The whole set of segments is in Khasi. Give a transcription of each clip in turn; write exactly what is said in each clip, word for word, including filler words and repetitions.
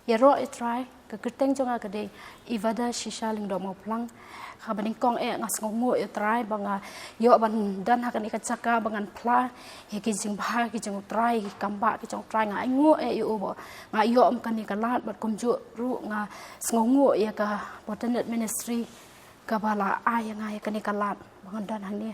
Ïaroh ïa Trai, ka kyrteng jong nga ka dei Ivada Shisha Lyngdoh Mawphlang. Kaba nyngkong eh nga sngewnguh ïa Trai ba nga ïoh ban don ha kane ka jaka ba ngan phla ïa ki jingbha ki jong u Trai, ki kambah ki jong u Trai. Nga ainguh eh ïa u ba nga ïoh ym kane ka lad, bad kumjuh ruh nga sngewnguh ïa ka Botanic Ministry kaba la ai ïa nga ïa kane ka lad ba ngan don hangne.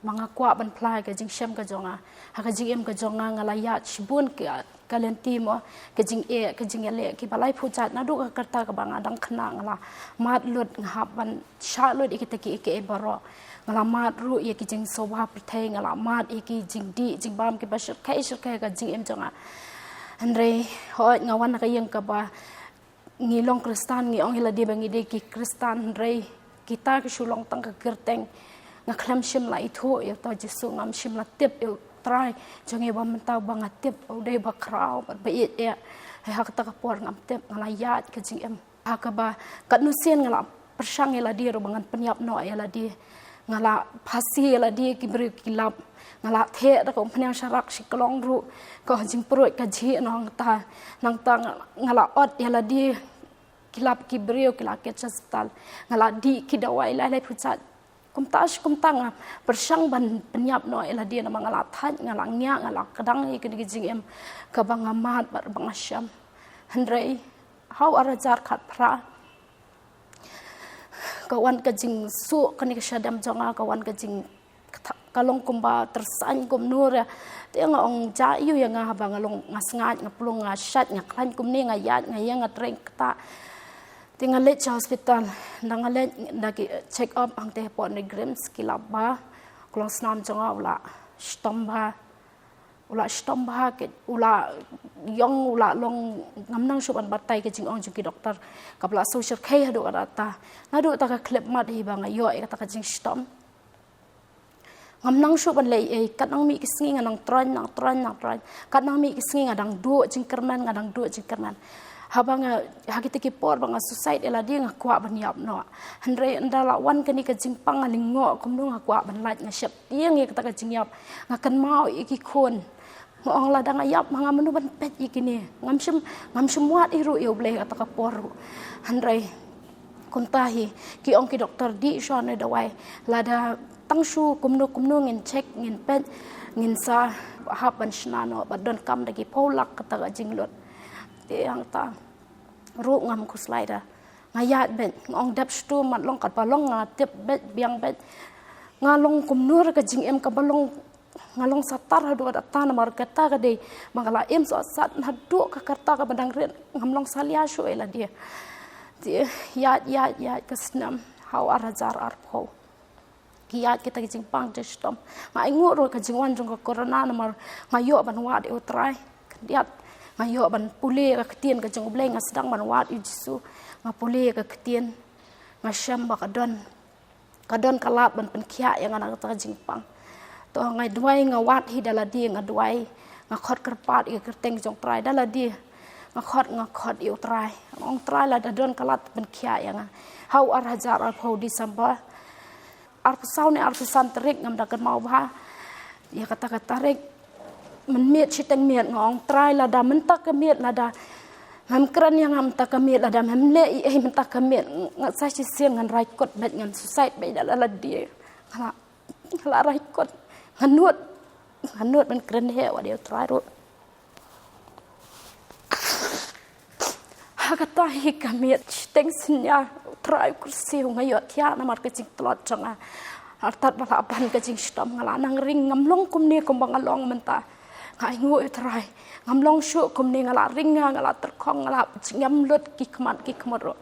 Ma nga kwah ban phla ka jingshem ka jong nga. Ha ka jingim ka jong nga, nga la ïaid shibun ka, ka lynti mo, ka jingeh, ka jingïaleh kiba laiphew jait. Naduh ka rta kaba nga dang khynnah nga la mad lut, nga hap ban shah lut ïa kita kiei kiei baroh. Nga la mad ruh ïa ki jingsngewbha pyrthei, nga la mad ïa ki jingdih jingbam kiba shyrkhei shyrkhei ka jingim jong nga. Hynrei hooid nga wan na ka ïing kaba ngi long Khristan, ngi ong ïa lade ba ngi dei ki Khristan, hynrei kita ki shu long tang ka kyrteng. Nga khlem shym la ithuh ïa uta u Jisu, ngam shym la tip ïa u Trai jong ngi ba mynta, ba nga tip u dei ba khraw bad ba ïeit eh. Hei ha kata ka por ngam tip, nga la ïaid ka jingim ha kaba katno sien nga la pyrshang ïa lade ruh ba ngan pynïap noh ïa lade. Nga la phasi ïa lade ki briew ki lap. Nga la theh da ka umphniang sharak shi klong ruh, ka jingpruid ka jhieh noh. Nangta, nangta nga, nga la ot ïa lade, ki lap ki briew ki la kit sha hospital. Nga la dih ki dawai lai lai phew jait. Kumta shi kumta nga pyrshang ban pynïap noh ïa lade, namar nga la thait, nga la ngiah, nga la kdang ïa kine ki jingim kaba nga mad bad ba nga shem. Hynrei ha u ar hajar khatphra ka wan ka jingsuh kane ka shadem jong nga, ka wan ka jing, ka long kumba tyrsain kumno re. Te nga ong ja ïu ïa nga haba nga long, nga sngaid, nga plung, nga shait, nga khlaiñ kumne, nga ïaid, nga ïeng, nga trei, kata. Te nga leit sha hospital, da nga leit da ki check up hangte hapoh NEIGRIHMS, ki lap ba ka long snam jong nga u la shitom bha. U la shitom bha, ki, u la ïong, u la long, ngam nang shuh ban batai ka jingong jong ki doktor. Kaba la shu shyrkhei haduh katta. Naduh ta ka khyllipmat hi ba nga ïoh ïa kata ka jingshitom. Ngam nang shuh ban leh ei ei, kat nang mih ki sngi nga nang troiñ, nang troiñ, nang troiñ. Kat nang mih ki sngi nga dang duh jingkyrmen, nga dang duh jingkyrmen. Haba nga, ha kita ki por ba nga suicide ïa lade, nga kwah ban ïap noh. Hynrei ynda la wan kane ka jingpang, nga lyngngoh kumno nga kwah ban lait, nga sheptieng ïa kata ka jingïap. Nga kynmaw ïa ki khun. Nga ong lada nga ïap ma nga mano ban peit ïa kine. Ngam shym, ngam shym wad hi ruh ïa U Blei kata ka por ruh. Hynrei kumta hi, ki ong ki doktor dih shuwa ne dawai. Lada tang shu kumno kumno ngin check, ngin peit, ngin sa hap ban shna noh, ba donkam da ki phew lak kata ka jinglut. Te hangta ruh ngam khuslai da. Nga ïaid beit, nga ong dep shuh, mat long katba long, nga tip beit, biang beit. Nga long kumno re ka jingim kaba long, nga long satar haduh katta namar kata ka dei ba nga la im sat sat naduh ka rta kaba dang rit, ngam long salia shuh ïa lade. Te ïaid, ïaid, ïaid ka snem ha u ar hajar arphew. Ki ïaid kita ki jingpang jingshitom. Nga ainguh ruh ka jingwan jong ka corona namar nga ïoh ban wad ïa U Trai. Khyndiat, nga ïoh ban pule ka ktien ka jong U Blei, nga sdang ban wad ïa U Jisu. Nga pule ka ktien, nga shem ba ka don, ka don ka lad ban pynkhiah ïa nga na kata ka jingpang. To nga duwai, nga wad hi da lade, nga duwai, nga khot kyrpad ïa ka kyrteng jong U Trai da lade. Nga khot, nga khot ïa U Trai. Nga ong Trai, lada don ka lad pynkhiah ïa nga. Ha u ar hajar arphew December, arphew saw ne arphew san tarik, ngam da kynmaw bha ïa kata ka tarik. Mynmiet shiteng miet nga ong Trai, lada mynta ka miet, lada mem kren ïa nga mynta ka miet, lada mem leh ei ei mynta ka miet, nga sa shisien ngan rai kut beit, ngan suicide beit da lade. Nga la, nga la rai kut, nga nud, nga nud ban kren heh wat ïa U Trai ruh. Ha kata hi ka miet shiteng synñia, U Trai u kyrsiew, nga ïohthiah namar ka jingtlot jong nga. Artat ba la ban ka jingshitom, nga la nang ring, ngam long kumne kumba nga long mynta. Nga ainguh ïa U Trai, ngam long shuh kumne, nga la ring, nga, nga la tyrkhong, nga la jingem lut ki khmat ki khmut ruh.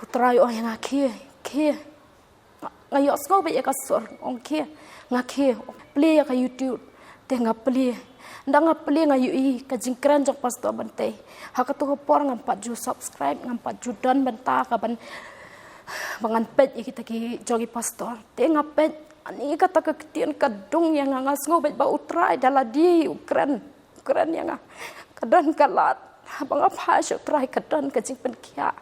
U Trai u ong ïa nga khie, khie. Nga ïohsngew beit ïa ka sur, ong khie, nga khie, plie ïa ka YouTube. Te nga plie. Ynda nga plie nga ïohi ka jingkren jong Pastor Bantei. Ha kato ka por ngam pat ju subscribe, ngam pat ju don bynta ka ban, ba ngan peit ïa kita ki jong ki pastor. Te nga peit, ani kata ka ktien ka dung ïa nga, nga sngew beit ba U Trai da lade u kren, u kren ïa nga. Ka don ka lad, haba nga phai sha U Trai ka don ka jingpynkhiah.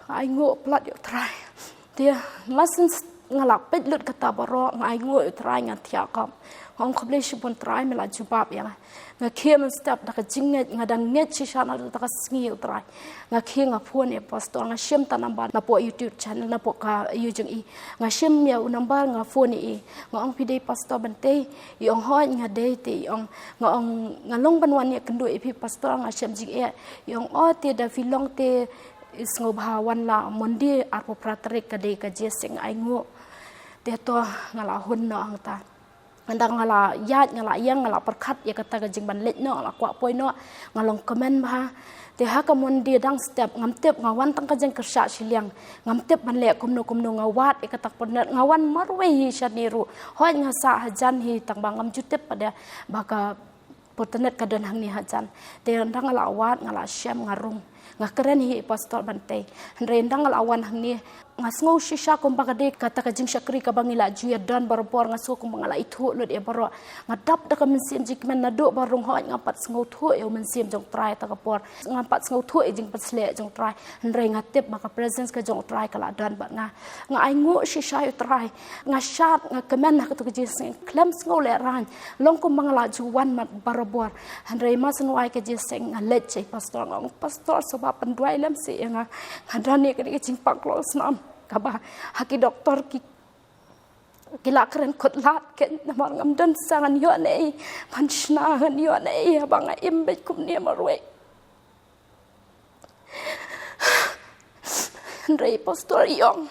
Ai nguh palat ïa U Trai. Te, masen s-, Nga la peit lut kata baroh, nga ainguh, Trai, nga thiah kop. Nga ong khublei shibun Trai, me la jubab ïa nga. Nga khie mynstep da ka jingngeit, nga dang ngeit shisha naduh ta ka sngi, Trai. Nga khie, nga phone ïa pastor, nga shim ta number napoh YouTube channel, napoh ka ïu jong i. Nga shim ïa u number, nga phone ïa i. Nga ong, phi dei pastor Bantei? I ong, hooid nga dei. Te i ong, nga ong, nga long ban wan ïakynduh ïa phi pastor, nga shem jingeh. I ong, o te da phi long te, sngewbha wan la Monday arphew phra tarik, ka dei ka jingïaseng, ainguh. Te to nga la hun noh hangta. Hynda nga la ïaid, nga la ïeng, nga la pyrkhat ïa kata ka jingban leit noh, nga la kwah poi noh, nga long kmen bha. Te ha ka Monday dang step, ngam tip, nga wan tang ka jingkyrshan shiliang. Ngam tip ban leh kumno kumno, nga wad ïa kata ka pyrthei, nga wan marwei hi shane ruh. Hooid nga sah hajan hi, tang ba ngam ju tip pat de ba ka pyrthei ka don hangne hajan. Te hynda nga la wad, nga la shem, nga rung. Nga kren hi ïa i pastor Bantei. Hynrei hynda nga la wan hangne, nga sngew shisha kumba ka dei kata ka jingshakri kaba ngi la ju ïa don barabor, nga sngew kumba nga la ithuh lut ïa baroh. Nga dap da ka mynsiem jingkmen naduh ba rung, hooid ngam pat sngewthuh ïa u mynsiem jong Trai ta ka por. Ngam pat sngewthuh ïa jingpynshlur jong Trai. Hynrei nga tip ba ka presence ka jong Trai ka la don bad nga. Nga ainguh shisha ïa Trai. Nga shad, nga kmen ha kato ka jingïaseng, khlem sngew lehraiñ. Long kumba nga la ju wan mat barabor. Hynrei mar shen wai ka jingïaseng, nga leit sha i pastor, nga ong, pastor, sngewbha pynduwai lem seh ïa nga. Nga don ïa kane ka jingpang kloi snam kaba ha ki doktor ki, ki la kren kut lad kein, namar ngam don sa ngan ïoh ne ei ban shna, ngan ïoh ne ei haba nga im beit kumne marwei. Hynrei pastor i ong,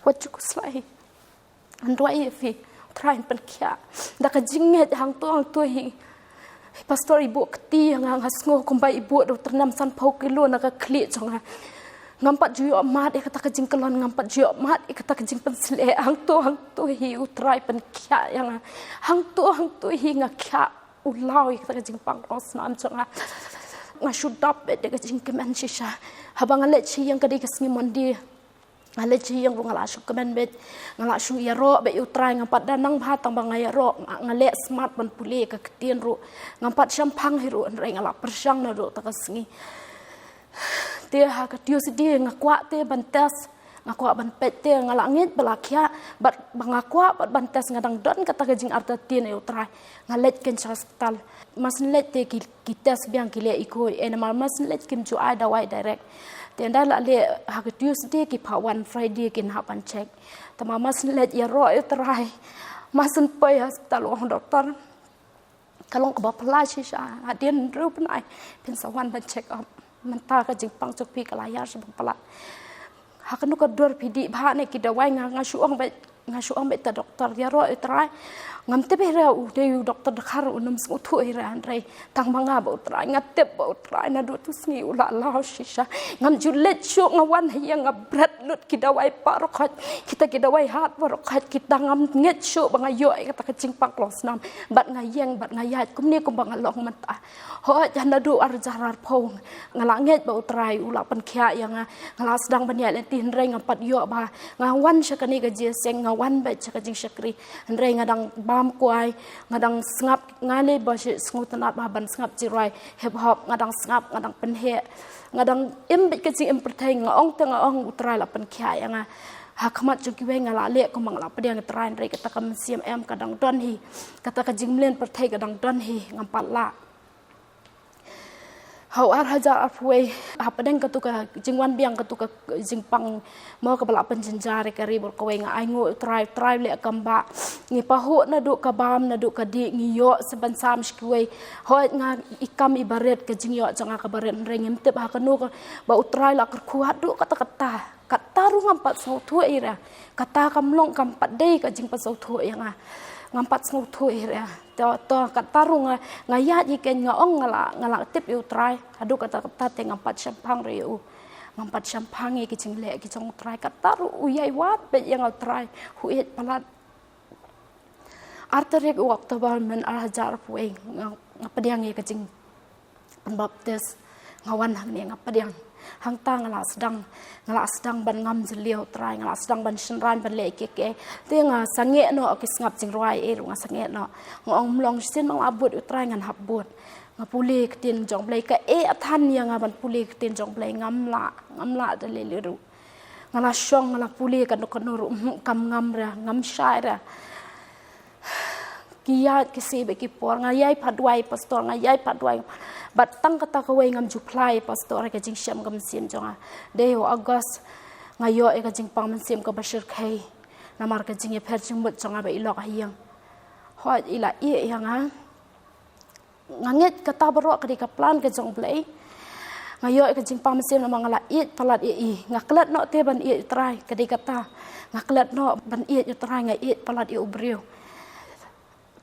wat ju khuslai. Ngan duwai ïa phi, Trai un pynkhiah. Da ka jingngeit hangto hangto hi. Pastor i buh kti ïa nga, nga sngew kumba i buh da u tyrnem sanphew kilo na ka khlieh jong nga. Ngam pat ju ïoh mad ïa kata ka jingkyllon, ngam pat ju ïoh mad ïa kata ka jingpynshlur. Hangto hangto hi u Trai pynkhiah ïa nga. Hangto hangto hi nga khiah u law ïa kata ka jingpang kloi snam jong nga. Nga shu dap beit da ka jingkmen shisha. Haba nga leit sha ïing, ka dei ka sngi Monday. Nga leit sha ïing ruh nga la shu kmen beit. Nga la shu ïaroh beit ïa u Trai, ngam pat da nang bha, tang ba nga ïaroh, nga, nga leh smat ban pule ka ktien ruh. Ngam pat shemphang hi ruh, hynrei nga la pyrshang naduh ta ka sngi. Te ha ka Tuesday nga kwah te ban test, nga kwah ban peit te, nga la ngeit ba la khiah, bad ba nga kwah bad ban test, nga dang don kata ka jingartatien ïa u Trai. Nga leit kein sha hospital. Mar shen leit te ki, ki test biang, ki leh echo, eh, namar mar shen leit kim ju ai dawai direct. Te ynda la leh ha ka Tuesday, ki phah wan Friday kin hap ban check. Te mar shen leit ïaroh ïa u Trai, mar shen poi hospital, u ong doktor, ka long kaba phylla shisha, hadien hynriew bnai phin sa wan ban check up. Mynta ka jingpang jong phi ka la ïar sha ba palat. Ha kano ka dur phi dih bha ne ki dawai? Nga, nga shu ong beit, nga shu ong beit, ta doktor, ïaroh ïa u Trai. Ngam tip hi re, u dei u doktor dkhar, u nym sngewthuh hi re, hynrei tang ma nga bad u Trai, nga tip ba u Trai naduh tu sngi u la law shisha. Ngam ju leit shuh, nga wan ha ïing nga bret lut ki dawai baroh khoit, kita ki dawai heart baroh khoit, kita, ngam ngeit shuh ba nga ïoh ïa kata ka jingpang kloi snam. Bad nga ïeng bad nga ïaid kumne kumba nga long mynta. Hooid, ha naduh ar hajar arphew nga la ngeit ba u Trai u la pynkhiah ïa nga. Nga la sdang ban ïaid lynti, hynrei ngam pat ïoh bha. Nga wan sha kane ka jingïaseng, nga wan beit sha ka jingshakri, hynrei nga dang bam kwai, nga dang sngap, nga leh ba sngewtynnat bha ban sngap jingrwai hip hop, nga dang sngap, nga dang pynheh, nga dang im beit ka jingim pyrthei. Nga ong te nga ong u Trai la pynkhiah ïa nga. Ha khmat jong kiwei nga la leh kumba nga la pdiang ïa u Trai, hynrei kata ka mynsiem em ka dang don hi. Kata ka jingmlien pyrthei ka dang don hi, ngam pat lah. Ha u ar hajar arphew wei, hapdeng katu ka jingwan biang, katu ka jingpang mo kaba la pynjynjar ïa ka ri baroh kawei, nga ainguh u Trai, u Trai u leh kam ba ngi pahuh naduh ka bam, naduh ka dih, ngi ïoh sa ban sam sha kiwei. Hooid nga i kam iba rit, ka jingïoh jong nga kaba rit, hynrei ngim tip ha kano ka, ba u Trai la kyrkhu haduh katta katta. Katta ruh ngam pat sngewthuh hi re. Kata kam long, kam pat dei ka jingpynsngewthuh ïa nga. Ngam pat sngewthuh hi re. To, to, katta ruh nga, nga ïaid hi kein, nga ong nga la, nga la tip ïa u Trai. Haduh katta katta te ngam pat shemphang ruh ïa u. Ngam pat shemphang ïa ki jingleh ki jong u Trai. Katta ruh u ïai wad beit ïa nga u Trai. U ïeit palat. Ar tarik u October, mynta ar hajar arphew wei, nga, nga pdiang ïa ka jing baptis, nga wan hangne nga pdiang. Hangta nga la sdang, nga la sdang ban ngam jylliew u Trai, nga la sdang ban shynrang ban leh kiei kiei. Te nga sangeh noh ki sngap jingrwai, eh, ruh nga sangeh noh. Nga ong, mlong shisien ba nga la bud ïa u Trai ngan hap bud. Nga pule ktien jong Blei, ka eh than ïa nga ban pule ktien jong Blei, ngam lah, ngam lah da lei lei ruh. Nga la shong, nga la pule kano kano ruh, hmm, kam ngam re, ngam shai re. Ki ïaid ki sngi bad ki por, nga ïai pat duwai pastor, nga ïai pat duwai. Bad tang kata kawei ngam ju phla ïa pastor ïa ka jingshem ka mynsiem jong nga. Dei u August, nga ïoh ïa ka jingpang mynsiem kaba shyrkhei. Namar ka jingïapher jingmut jong nga bad i lok ha ïing. Hooid i la ïeh ïa nga. Nga ngeit kata baroh ka dei ka plan ka jong U Blei. Nga ïoh ïa ka jingpang mynsiem namar nga la ïeit palat ïa i. Nga klet noh te ban ïeit U Trai, ka dei kata. Nga klet noh ban ïeit U Trai, nga ïeit palat ïa u briew.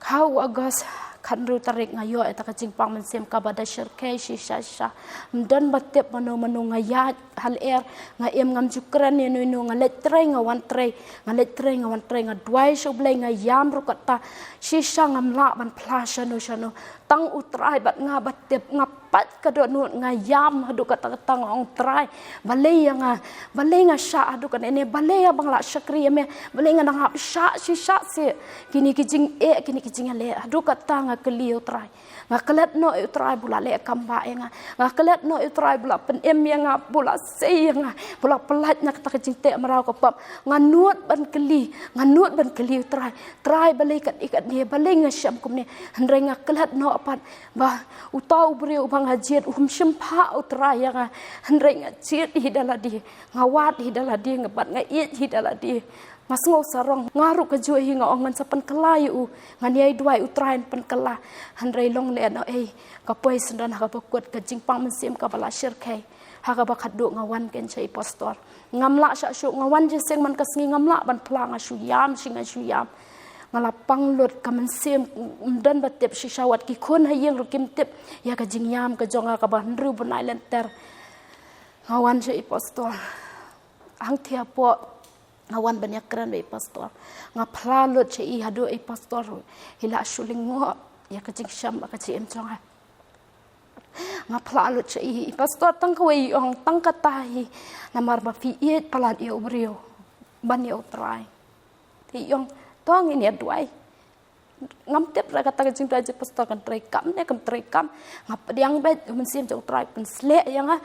Ha u August, khathynriew tarik, nga ïoh ïa kata ka jingpang mynsiem kaba da shyrkhei shisha shisha. Ym don ba tip mano mano, nga ïaid ha lyer, nga im, ngam ju kren ïano ïano, nga leit trei, nga wan trei, nga leit trei, nga wan trei, nga duwai sha U Blei, nga ïam ruh kata. Shisha ngam lah ban phla shano shano. Tang U Trai bad nga ba tip, nga pait ka dohnud, nga ïam haduh katta katta, nga ong Trai, balei ïa nga, balei nga shah haduh kane ne, balei ïa ba nga la shakri ïa me, balei nga dang hap shah shisha seh. Kine ki jingeh, kine ki jingeh leh, haduh katta nga kylli ïa U Trai. Nga klet noh ïa U Trai ba u la leh kam ba ïa nga. Nga klet noh ïa U Trai ba u la pynim ïa nga, ba u la sei ïa nga, ba u la pyllait na kata ka jingteh mraw ka pop. Nga nud ban kylli, nga nud ban kylli ïa U Trai. Trai, balei kat i kat ne, balei nga shem kumne. Hynrei nga klet noh pat ba uta u briew uba nga jied um shym phah U Trai ïa nga. Hynrei nga jied hi da lade, nga wad hi da lade, nga bad nga ïeit hi da lade. Nga sngew sarong, nga ruh kajuh hi nga ong ngan sa pynkylla ïa u, ngan ïai duwai U Trai un pynkylla. Hynrei long lehnohei, ka poi syndon ha kaba kut, ka jingpang mynsiem kaba la shyrkhei. Ha kaba khatduh nga wan kein sha i pastor. Ngam lah shah shuh, nga wan jingïaseng man ka sngi, ngam lah ban phla, nga shu ïam shi nga shu ïam. Nga la pang lut, ka mynsiem ym don ba tip, shisha wat ki khun ha ïing ruh kim tip ïa ka jingïam ka jong nga kaba hynriew bnai lynter. Nga wan sha i pastor. Hangthie hapoh nga wan ban ïakren bad i pastor. Nga phla lut sha i, haduh i pastor hi la shu lyngngoh ïa ka jingshem bad ka jingim jong nga. Nga phla lut sha i, i pastor tang kawei i ong, tang kata hi, namar ba phi ïeit palat ïa u briew ban ïa U Trai. Te i ong, to ngin ïa duwai. Ngam tip re kata ka jingduwai jong i pastor kan treikam ne kam treikam. Nga pdiang beit, u Mynsiem jong U Trai u pynsleh ïa nga.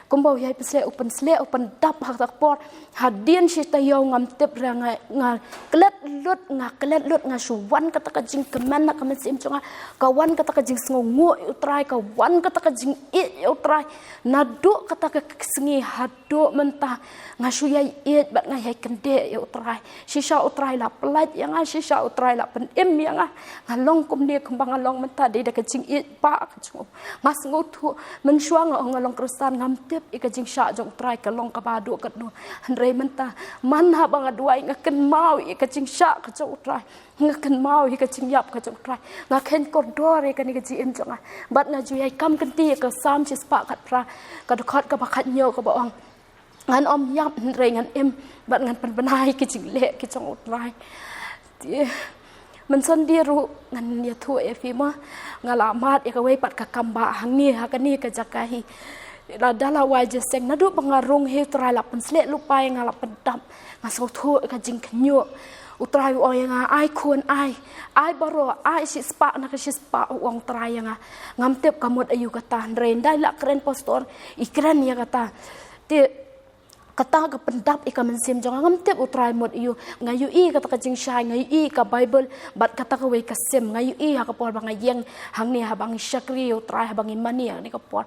Kumba u ïai pynsleh, u pynsleh, u pyndap ha kata ka por. Hadien shi taïew ngam tip re, nga, nga klet lut, nga klet lut, nga shu wan kata ka jingkmen na ka mynsiem jong nga. Ka wan kata ka jingsngewnguh ïa U Trai, ka wan kata ka jingïeit ïa U Trai. Naduh kata ka sngi haduh mynta nga shu ïai ïeit bad nga ïai kyndit ïa U Trai. Shisha U Trai la pyllait ïa nga, shisha U Trai la pynim ïa nga. Nga long kumne kumba nga long mynta dei da ka jingïeit ba ka jong u. Nga sngewthuh, mynshuwa nga ong nga long Khristan, ngam tip ïa ka jingshah jong U Trai ka long kaba haduh katno. Hynrei mynta, man haba nga duwai, nga kynmaw ïa ka jingshah ka jong U Trai. Nga kynmaw ïa ka jingïap ka jong U Trai. Nga kheiñ kordor ïa kane ka jingim jong nga. Bad nga ju ïai kam kynti ïa ka Salm shispah khatphra, ka dkhot kaba khathynñiew kaba ong, ngan ym ïap hynrei ngan im, bad ngan pynbna ïa ki jingleh ki jong U Trai. Te mynshuwa ruh ngan ïathuh ïa phi mo, nga la mad ïa kawei pat ka kam ba hangne ha kane ka jaka hi. Lada la wai jingïaseng, naduh ba nga rung hi U Trai la pynsleh lypa ïa nga, la pyndap. Nga sngewthuh ïa ka jingkhynñiuh. U Trai u ong ïa nga, ai khun, ai, ai baroh, ai shispah na ka shispah, u ong U Trai ïa nga. Ngam tip ka mut aïu kata, hynrei ynda i la kren pastor, i kren ïa kata. Te kata ka pyndap ïa ka mynsiem jong nga, ngam tip U Trai mut aïu. Nga ïohi kata ka jingshai, nga ïohi ka Baibl, bad kata kawei ka sim, nga ïohi ha ka por ba nga ïeng hangne haba ngi shakri ïa U Trai, haba ngi mane hangne ka por.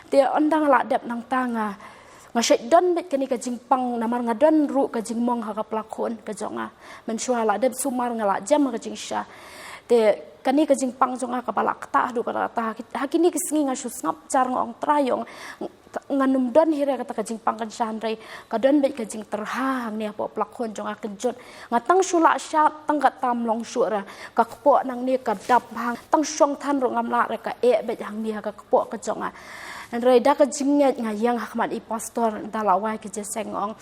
Te ynda nga la dep nangta nga, nga shait don beit kane ka jingpang, namar nga don ruh ka jingmong ha ka pla khun ka jong nga. Mynshuwa la dep sumar nga la jem ha ka jingshisha. Te kane ka jingpang jong nga kaba la ktah haduh katta katta, ha kine ki sngi nga shu sngap jar, nga ong Trai ïong, ngan ym don hi re kata ka jingpang kan sha, hynrei ka don beit ka jingtyrha hangne hapoh pla khun jong nga kynjut. Nga tang shu lah shad, tang katta ym long shuh re. Ka kpoh nangne ka dap bha, tang shong than ruh ngam lah re, ka eh beit hangne ha ka kpoh ka jong nga. Hynrei da ka jingngeit nga ïeng ha khmat i pastor, da la wai ka jingïaseng, nga ong,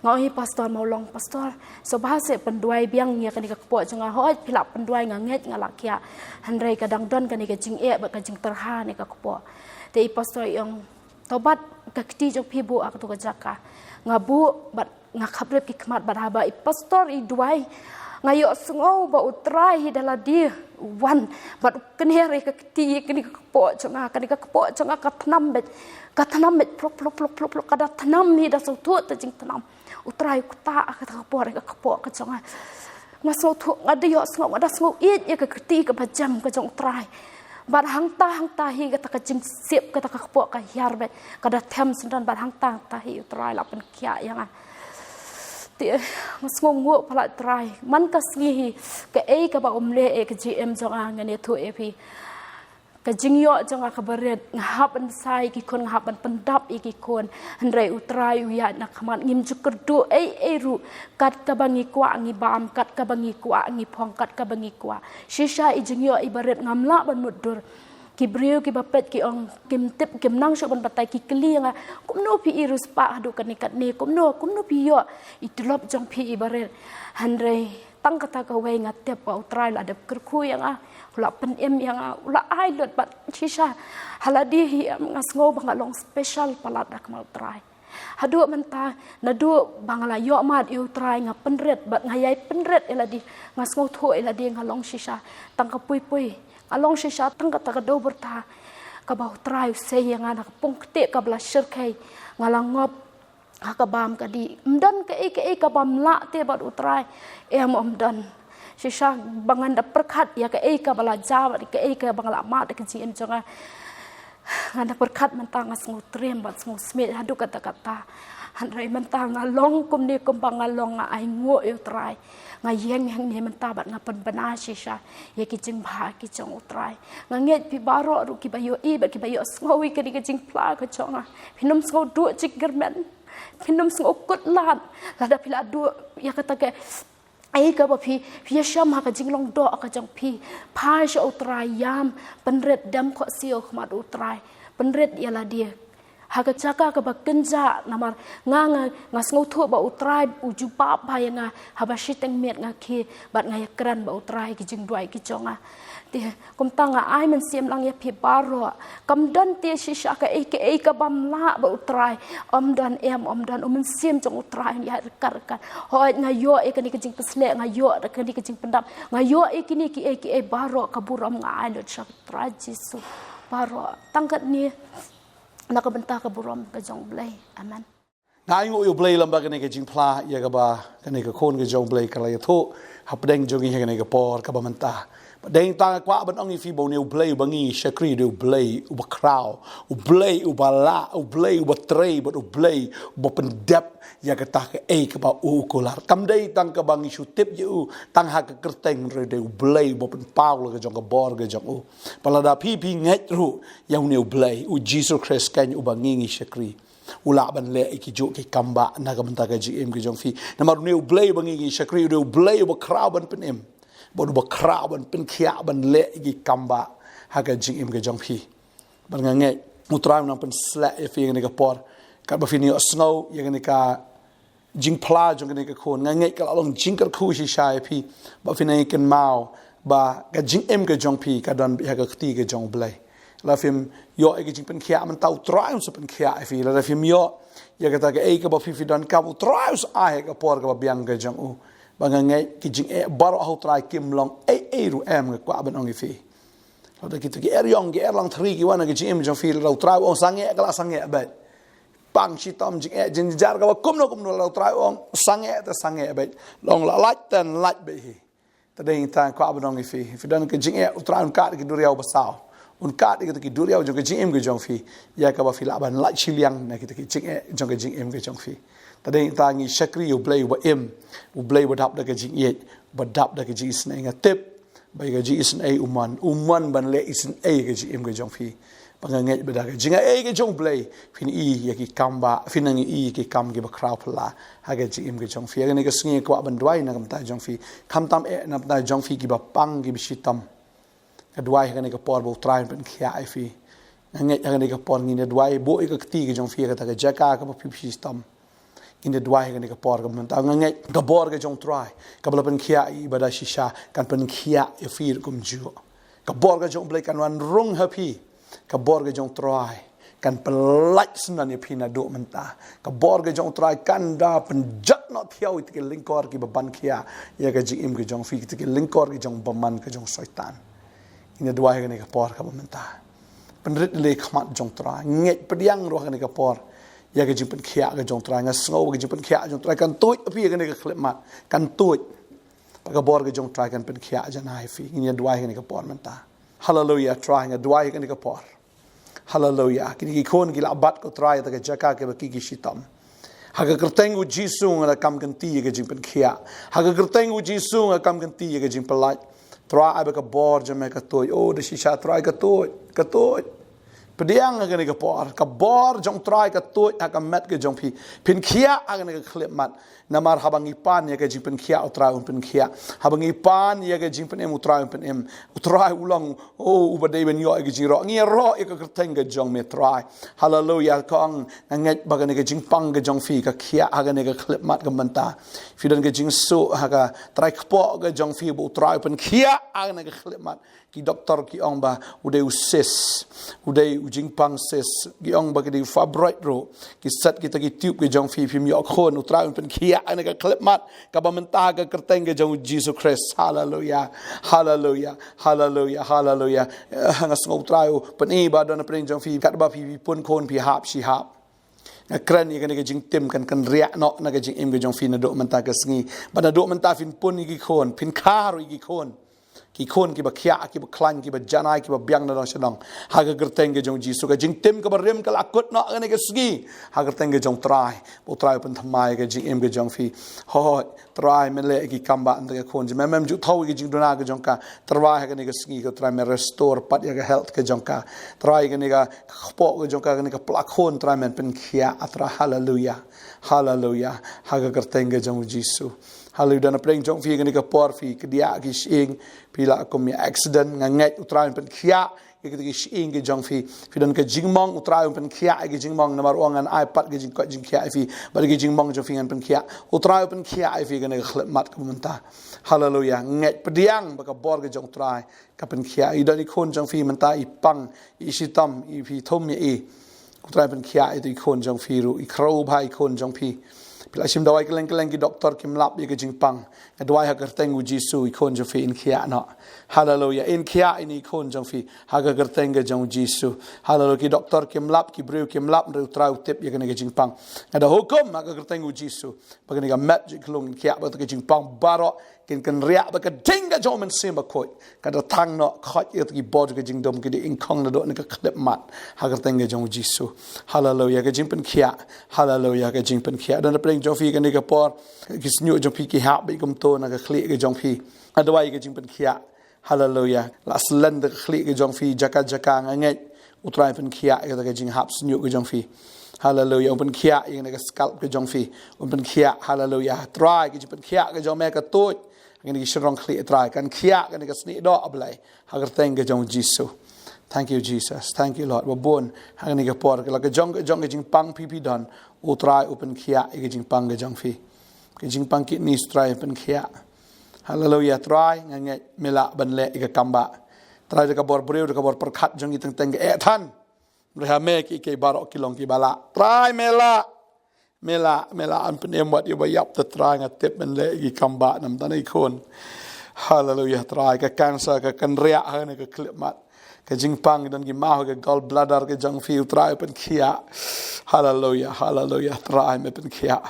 nga ong hi pastor, mo long pastor, sngewbha seh pynduwai biang ïa kane ka kpoh jong nga. Hooid, phi lah pynduwai, nga ngeit nga la khiah. Hynrei ka dang don kane ka jingeh bad ka jingtyrha ne ka kpoh. Te i pastor i ong, to bat ka kti jong phi, buh ha kato ka jaka. Nga buh bad nga khaprip ki khmat, bad haba i pastor i duwai, Nga ïohsngew ba U Trai hi da lade u wan bad u kner ïa ka kti, ïa kane ka kpoh jong nga, kane ka kpoh jong nga ka thnam beit, ka thnam beit, plok, plok, plok, plok, plok, ka da thnam hi, da sngewthuh da jingthnam. U Trai u ktah ha kata ka por ïa ka kpoh ka jong nga. Nga sngewthuh, nga da ïohsngew, nga da sngew ïeit ïa ka kti kaba jem ka jong U Trai. Bad hangta hangta hi kata ka jingsip, kata ka kpoh ka hiar beit, ka da them syndon, bad hangta hangta hi U Trai la pynkhiah ïa nga. Te nga sngewnguh palat Trai, man ka sngi hi, kaei kaba um leh ïa ka jingim jong nga, ngan ïathuh ïa phi. Ka jingïoh jong nga kaba rit, nga hap ban bsa ïa ki khun, nga hap ban pyndap ïa ki khun. Hynrei U Trai u ïaid na khmat, ngim ju kyrduh ei ei ruh. Kat kaba ngi kwah ngi bam, kat kaba ngi kwah ngi phong, kat kaba ngi kwah. Shisha i jingïoh iba rit ngam lah ban mutdur. Ki briew kiba peit ki ong, kim tip, kim nang shuh ban batai, ki kylli ïa nga, kumno phi i riewspah haduh katne katne, kumno, kumno phi ïoh i tulop jong phi iba rit. Hynrei tang kata kawei nga tip ba U Trai u la dep kyrkhu ïa nga, u la pynim ïa nga, u la ai lut, bad shisha ha lade hi em, nga sngew ba nga long special palat ha khmat U Trai. Haduh mynta, naduh ba nga la ïoh mad ïa U Trai, nga pynrit bad nga ïai pynrit ïa lade, nga sngewthuh ïa lade nga long shisha tang ka pui pui, nga long shisha tang kata ka dewbyrtha kaba U Trai u sei ïa nga na ka pung ktieh kaba la shyrkhei. Nga la ngop ha ka bam ka dih. Ym don kaei kaei ka bym lah te bad U Trai. Em, ym don. Shisha ba ngan da pyrkhat ïa kaei kaba la jia bad kaei kaba nga la mad ha ka jingim jong nga, ngan da pyrkhat mynta nga sngewtriem bad sngewsmiej haduh katta katta. Hynrei mynta nga long kumne kumba nga long, nga ainguh ïa U Trai. Nga ïeng hangne mynta bad nga pynbna shisha ïa ki jingbha ki jong U Trai. Nga ngeit phi baroh ruh kiba ïohi bad kiba ïohsngew ïa kane ka jingphla ka jong nga, phin ym sngew duh jingkyrmen, phin ym sngew kut lad lada phi la duh ïa kata kaei kaba phi, phi ïashem ha ka jinglong doh ka jong phi. Phai sha U Trai, ïam, pynrit, dem khohsiew ha khmat U Trai. Pynrit ïa lade ha ka jaka kaba kynjah, namar nga, nga, nga sngewthuh ba U Trai u jubab bha ïa nga haba shiteng miet nga khie bad nga ïakren bad U Trai ha ki jingduwai ki jong nga. Te kumta nga ai mynsiem lang ïa phi baroh. Kam don te shisha kaei kaei ka bym lah bad U Trai. Ym don em, ym don. U Mynsiem jong U Trai un ïaid ryngkat ryngkat. Hooid, nga ïoh ïa kane ka jingpynshlur, nga ïoh ïa kane ka jingpyndap, nga ïoh ïa kine kiei kiei baroh, ka burom nga ai lut sha U Trai Jisu baroh. Tang katne na ka bynta ka burom ka jong U Blei. Amen. Nga ainguh ïa U Blei lem bad kane ka jingphla ïa kaba kane ka khun ka jong U Blei ka la ïathuh hapdeng jong ngi ha kane ka por kaba mynta. Bad dei tang nga kwah ban ong ïa phi ba une U Blei uba ngi shakri u dei U Blei uba khraw, U Blei uba lah, U Blei uba trei bad U Blei uba pyndep ïa kata kaei kaba u kular. Kam dei tang kaba ngi shu tip ïa u tang ha ka kyrteng, hynrei u dei U Blei uba pynpaw la ka jong ka bor ka jong u. Bad lada phi, phi ngeit ruh ïa une U Blei, U Jisu Khrist, kane uba ngi, ngi shakri, u lah ban leh ïa kijuh ki kam ba na ka bynta ka jingim ka jong phi. Namar une U Blei uba ngi, ngi shakri u dei U Blei uba khraw ban pynim bad uba khraw ban pynkhiah ban leh ïa ki kam ba ha ka jingim ka jong phi. Bad nga ngeit U Trai un nang pynsleh ïa phi ha kane ka por katba phin ïohsngew ïa kane ka jingphla jong kane ka khun. Nga ngeit ka la long jingkyrkhu shisha ïa phi ba phin nang ïa kynmaw ba ka jingim ka jong phi ka don beit ha ka kti ka jong U Blei. Lada phim ïoh ïa ka jingpynkhiah mynta, U Trai un sa pynkhiah ïa phi. Lada phim ïoh ïa kata kaei kaba phi, phi donkam, U Trai un sa ai ha ka por kaba biang ka jong u. Ba nga ngeit ki jingeh baroh ha U Trai kim long ei ei ruh em, nga kwah ban ong ïa phi. Lada kita ki eriong, ki erlangthri ki wan ha ka jingim jong phi, lada U Trai u ong sangeh, ka la sangeh beit. Pang shitom, jingeh jingjar kaba kumno kumno, lada U Trai u ong sangeh te sangeh beit. Long la lait te lait beit hi. Te dei tang kwah ban ong ïa phi, phi don ka jingeh, U Trai un kad ki duriaw basaw, un kad kita ki duriaw jong ka jingim ka jong phi, ïa kaba phi lah ban lait shiliang na kita ki jingeh jong ka jingim ka jong phi. Te dei tang ngi shakri U Blei uba im, U Blei uba dap da ka jingïeit, uba dap da ka jingisynei. Nga tip ba ïa ka jingisynei u mon, u mon ban leh isynei ka jingim ka jong phi. Ba nga ngeit ba da ka jingai ka jong U Blei phin ïohi ïa ki kam ba, phin nang ïohi ïa ki kam kiba khraw phylla ha ka jingim ka jong phi. Ha kane ka sngi nga kwah ban duwai na ka bynta jong phi, khamtam eh na ka bynta jong phi kiba pang kiba shitom. Nga duwai ha kane ka por ba U Trai un pynkhiah ïa phi. Nga ngeit ha kane ka por ngin ïa duwai, buh ïa ka kti ka jong phi ha kata ka jaka kaba phi shitom. Ngin ïa duwai ha kane ka por kaba mynta. Nga ngeit ka bor ka jong U Trai kaba la pynkhiah ïa i ba da shisha kan pynkhiah ïa phi ruh kumjuh. Ka bor ka jong U Blei kan wan rung ha phi. Ka bor ka jong U Trai kan pyllait syndon ïa phi naduh mynta. Ka bor ka jong U Trai kan da pynjot noh thiaw ïa kita ki lyngkor kiba ban khia ïa ka jingim ka jong phi, kita ki lyngkor ki jong bymman ka jong Soitan. Ngin ïa duwai ha kane ka por kaba mynta. Pynrit lei khmat jong U Trai. Ngeit pdiang ruh ha kane ka por ïa ka jingpynkhiah ka jong U Trai. Nga sngew ba ka jingpynkhiah jong U Trai kan tuid ïa phi ha kane ka khyllipmat. Kan tuid. Ba ka bor ka jong U Trai kan pynkhiah janai ïa phi. Ngin ïa duwai ha kane ka por mynta. Haleluia, Trai, nga duwai ha kane ka por. Haleluia. Kine ki khun ki la bat, ko Trai, ha ka jaka kaba ki ki shitom. Ha ka kyrteng U Jisu nga la kam kynti ïa ka jingpynkhiah. Ha ka kyrteng U Jisu nga kam kynti ïa ka jingpyllait. Trai, ai ba ka bor jong me ka tuid. Oh, da shisha, Trai, ka tuid, ka tuid. Pdiang ha kane ka por. Ka bor jong U Trai ka tuid ha ka met ka jong phi. Pynkhiah ha kane ka khyllipmat. Namar haba ngi pan ïa ka jingpynkhiah, U Trai un pynkhiah. Haba ngi pan ïa ka jingpynim, U Trai un pynim. U Trai u long, oh, uba dei ban ïoh ïa ka jingïaroh. Ngi ïaroh ïa ka kyrteng ka jong me, Trai. Haleluia, kong, nga ngeit ba kane ka jingpang ka jong phi ka khiah ha kane ka khyllipmat ka mynta. Phi don ka jingsuk ha ka trai kpoh ka jong phi ba U Trai u pynkhiah ha kane ka khyllipmat. Ki doktor ki ong ba u dei u cyst, u dei u jingpang cyst, ki ong ba ki dei u fibroid ruh. Ki set kita ki tube ki jong phi, phim ïoh khun, U Trai un pynkhiah ha kane ka khyllipmat kaba mynta ha ka kyrteng ka jong U Jisu Khrist. Haleluia. Haleluia. Haleluia. Haleluia. Eh, nga sngew U Trai u pyni ba don napdeng jong phi katba phi, phi pun khun phi hap shi hap. Nga kren ïa kane ka jingtim kan kynriah noh na ka jingim ka jong phi naduh mynta ka sngi. Ba naduh mynta phin pun ïa ki khun, phin kha ruh ïa ki khun. Ki khun kiba khiah, kiba khlaiñ, kiba janai, kiba biang na dong sha dong. Ha ka kyrteng ka jong U Jisu, ka jingtim kaba rim ka la kut noh ha kane ka sngi. Ha ka kyrteng ka jong U Trai. Ba U Trai u pynthymmai ka jingim ka jong phi. Hooid, Trai, me leh ïa ki kambah na ka khun. Me, mem ju thaw ïa ka jingduna ka jong ka. Trai, ha kane ka sngi, ko Trai, me restore pat ïa ka health ka jong ka. Trai, kane ka kpoh ka jong ka, kane ka pla khun, Trai, men pynkhiah, ah Trai. Haleluia. Haleluia. Ha ka kyrteng ka jong U Jisu. Haleluia. Don napdeng jong phi ha kane ka por, phi kdiah ki shyieng, phi la kum ïa accident, nga ngeit U Trai un pynkhiah ïa kita ki shyieng ki jong phi. Phi don ka jingmong, U Trai un pynkhiah ïa ka jingmong, namar u ong ngan ai pat ka jingkoit jingkhiah ïa phi. Bad ïa ka jingmong jong phi ngan pynkhiah. U Trai un pynkhiah ïa phi ha kane ka khyllipmat kaba mynta. Haleluia. Ngeit pdiang ba ka bor ka jong U Trai ka pynkhiah. I don i khun jong phi mynta i pang, i shitom, i phi thum ïa i. U Trai pynkhiah ïa i khun jong phi ruh, i khraw bha i khun jong phi. Phi la shim dawai kylleng kylleng, ki doktor kim lap ïa ka jingpang. Nga duwai ha ka kyrteng U Jisu, i khun jong phi in khiah noh. Haleluia. In khiah ïa i khun jong phi ha ka kyrteng ka jong U Jisu. Haleluia. Ki doktor kim lap, ki briew kim lap, hynrei U Trai u tip ïa kane ka jingpang. Nga da hukum ha ka kyrteng U Jisu ba kane ka met jong i khlung in khiah, ba ka jingpang baroh kin kynriah, ba ka ding ka jong U Mynsiem Bakhuid ka da thang noh, khoit ïa ki bor ka jingdum, ki da ingkhong naduh na ka khyllipmat ha ka kyrteng ka jong U Jisu. Haleluia, ka jingpynkhiah. Haleluia, ka jingpynkhiah. Don napdeng jong phi ha kane ka por, ki shñiuh jong phi ki hap beit kumto na ka khlieh ka jong phi. Nga duwai ka jingpynkhiah. Haleluia. La slem da ka khlieh ka jong phi jaka jaka, nga ngeit U Trai un pynkhiah ïa ka jinghap shñiuh ka jong phi. Haleluia. Un pynkhiah ïa ka scalp ka jong phi. Un pynkhiah. Haleluia. Trai, ka jingpynkhiah ka jong me ka tuid ha kine ki shynrong khlieh, Trai. Kan khiah kane ka snieh doh, ah Blei, ha ka kyrteng ka jong U Jisu. Thank you, Jesus. Thank you, Lord. Ba bun ha kane ka por, ka la ka jong ka jong ka jingpang phi phi don, U Trai u pynkhiah ïa ka jingpang ka jong phi. Ka jingpang kidney, Trai pynkhiah. Haleluia, Trai, nga ngeit me lah ban leh ïa ka kambah. Trai, da ka bor briew, da ka bor pyrkhat jong ngi teng teng ka eh than. Hynrei ha me kiei kiei baroh ki long kiba lah. Trai, me lah. Me lah, me lah, yn pynim wat ïa ba ïap, te Trai, nga tip men leh ïa ki kambah na bynta i khun. Haleluia, Trai, ka cancer ka kynriah ha kane ka khyllipmat. Ka jingpang, don ki maw ha ka gallbladder ka jong phi, U Trai pynkhiah. Haleluia, haleluia, Trai me pynkhiah.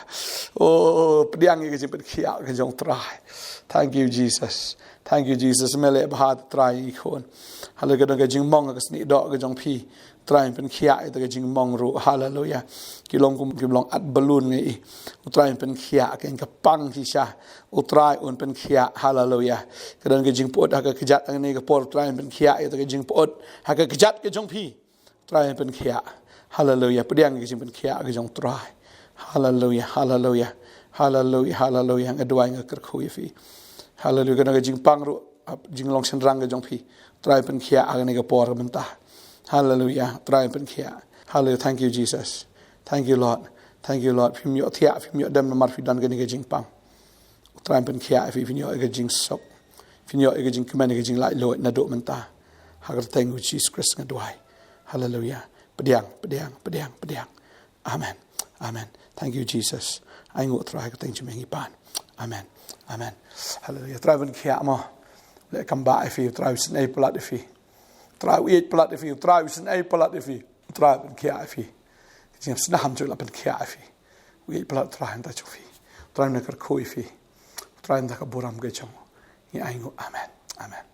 Oh, pdiang ïa ka jingpynkhiah ka jong U Trai. Thank you, Jesus. Thank you, Jesus. Me leh bha, Trai, ïa i khun. Haleluia, ka don ka jingmong ha ka snieh doh ka jong phi. Trai pynkhiah ïa ka jingmong ruh. Haleluia. Ki long kum ki long at balloon ngi. U Trai pynkhiah, ka pang shisha. U Trai un pynkhiah. Haleluia. Ka don ka jingpyut ha ka kjat, ha kane ka por, U Trai pynkhiah ïa ka jingpyut ha ka kjat ka jong phi. U Trai pynkhiah. Haleluia. Pdiang ka jingpynkhiah ka jong U Trai. Haleluia. Haleluia. Haleluia. Haleluia. Nga duwai, nga kyrkhu ïa phi. Haleluia. Ka don ka jingpang ruh, jinglong shynrang ka jong phi. Trai pynkhiah ha kane ka por mynta. Haleluia. Trai pynkhiah. Haleluia. Thank you, Jesus. Thank you, Lord. Thank you, Lord. Phim ïoh thiah, phim ïoh dem namar phi don kane ka jingpang. U Trai pynkhiah ïa phi, phin ïoh ïa ka jingsuk. Phin ïoh ïa ka jingkmen, ïa ka jinglaitluid naduh mynta. Ha ka kyrteng U Jisu Khrist nga duwai. Haleluia. pdiang, pdiang, pdiang, pdiang. Amen. Amen. Thank you, Jesus. Ai nguh Trai ka teng jong me ngi pan. Amen. Amen. Haleluia. Trai ban khia mo. Le kam ba ai fi, Trai u sngewbha palat ai fi. Trai u ïeit palat ai fi, Trai u sngewbha palat ai fi. Trai ban khia ai fi. Jing snaham ju la ban khia ai fi. U ïeit palat Trai hangta jong fi. Trai na kyrkhu ai fi. Trai na ka burom ka jong. Ngi ai nguh. Amen. Amen.